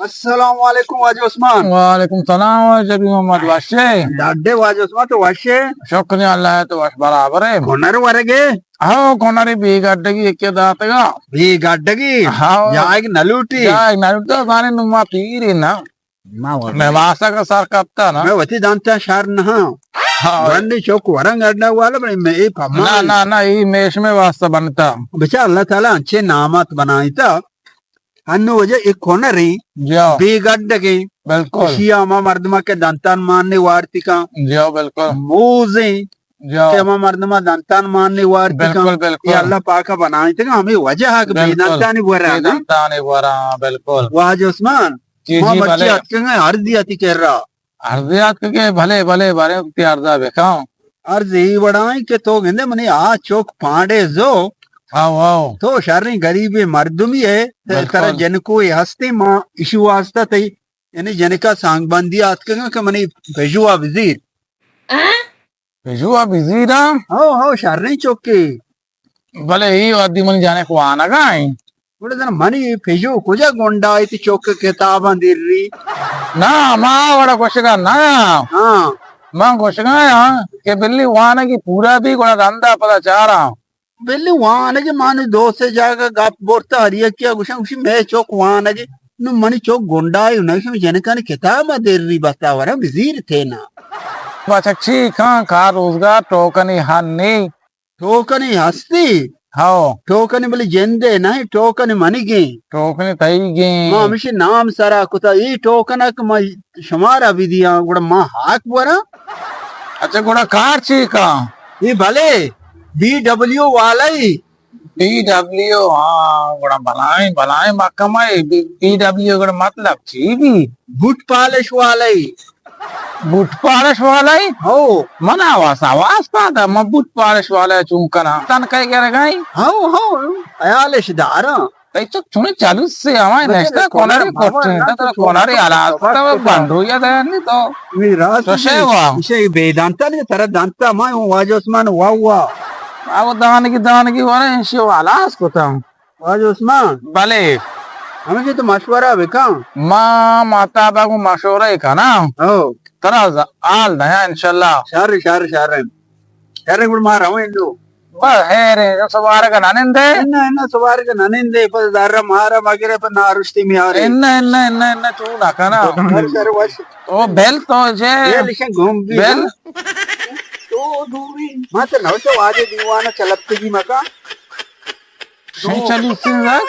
السلام علیکم واجہ عثمان۔ وعلیکم السلام واجہ نبی محمد، وشے؟ ڈاڈے واجہ عثمان، تو وشے؟ شکر اللہ، تو وش برابر ہے۔ کنر ورگے؟ ہاں، کنری بی گڈگی ایک داتگا۔ بی گڈگی؟ ہاں۔ جائگ نہ لوٹی؟ جائگ نہ لوٹی، تو زانے نما پیری نا۔ ما وتی۔ میں واسا کا سر کپتا نا۔ میں وتی دانتا شر نہ۔ ہاں۔ گنڈی چوک ورنگ اڈا والا بڑے میں اے پما۔ نا، نا، نا، اے میش میں واسطہ بنتا۔ بچا اللہ تعالی انچے نامات بنائیتا۔ ہنو وجہ ایک کنری۔ جی ہاں۔ بی گڈگی۔ بالکل۔ شیا ما مردمہ کے دانتان ماننے وارتی کا۔ جی ہاں، بالکل۔ موزیں۔ جی ہاں۔ کہ ہما مردمہ دانتان ماننے وارتی کا۔ بالکل، بالکل۔ اے اللہ پاکا بنائیتا کہ ہمیں وجہ ہے کہ بی بالکل۔ دانتانی ورا بی نا۔ دانتانی ورا، بالکل۔ واجہ عثمان۔ جی، ما جی، مرچی بلے۔ اتکگاں عرضی آتی کرا۔ عرضی آتکگے، بلے، بلے، بلے، تی عرضا بکاں۔ عرض ای وڑائیں کہ تو گندے منی آ چوک پانڈے زو۔ آو، آو۔ تو شریں غریبیں مردمی ہے، تے بالکل۔ ترا جنکوے ہستے، ما اشی واسطہ تئی، یعنی جنکا سانگ بندی آتکگاں کہ منی پژوا بزیر۔ پژوا بزیراں؟ ہو، ہو، شریں چوکے۔ بلے اے وھدی منی جنک وانگا ایں۔ گڑا زن منی پژو کجا گونڈا ایتی چوک کتاباں دیری؟ نا، ما وڑا گوشگا نا۔ ہاں۔ من گوشگا آں کہ بلی وانگی پورا بی گڑا رندا پدا چاراں۔ بلی وانگی مانی دو سے جاگہ گپ برتا ہر یکیا گوشاں، گوشی مئے چوک وانگی۔ نو منی چوک گونڈا ای نہ، گوشی جنکانی کتاباں دیری بتا ورا بزیر تھے نا۔ بچک چی کاں کار روزگار ٹوکنی ہن نی۔ ٹوکنی ہستی؟ ہو۔ ٹوکنی بلے جندے نہ، ٹوکنی منیگیں۔ ٹوکنی تئیگیں۔ ما ہمیشی نام سرا کتا، ای ٹوکنک ما شمارا بدیاں، گڑا ما ہاک بوراں۔ اچھا، گڑا کار چی کاں؟ ای بلے، بی ڈبلیو والائی۔ بی ڈبلیو، ہاں، گڑا بلائیں، بلائیں مکم ہے۔ بی، بی ڈبلیو گڑا مطلب چی بی؟ بوٹ پالش والائی۔ بوٹ پالش والائی؟ ہو۔ من آواز، آواز پادا، من بوٹ پالش والا چون کناں۔ تن کئی گرگائی؟ ہو، ہو، خیالش داراں۔ تئی چک چونی چالو سے ہمائیں بچے نشتہ کوناری کوناری پٹے، بابا، تو کوناری حالات، تو بنڈو یا دے نہیں تو۔ میرا تو شے وا۔ اسے بے دانتا نہیں، ترا دانتا، ما واجہ عثمان وا وا۔ آو دانگی، دانگی ورے، شے والاس کتا۔ واجہ عثمان۔ بلے۔ ہمیں کہ تو مشورہ بکن۔ ما ماتا باگو مشورہ کنا۔ ہو۔ ترا ز-، حال دیا انشاءاللہ۔ شر، شر، شر۔ شر، گڑ ما رویں دو۔ بس، ہیرے، سوارگ نہ نندے؟ انا، انا، سوارگ نہ نندے، پر دار مارا مگرے، پر نارشتی میارے۔ انا، انا، انا، انا، چون نہ کنا۔ شر، شر، وش۔ او بیل تو جے۔ بیل شن گم بی بیل۔ نا۔ تو دوری۔ ما تو نوشو واجہ دیوانا چلپتگی مکا۔ شن چلی سن رات؟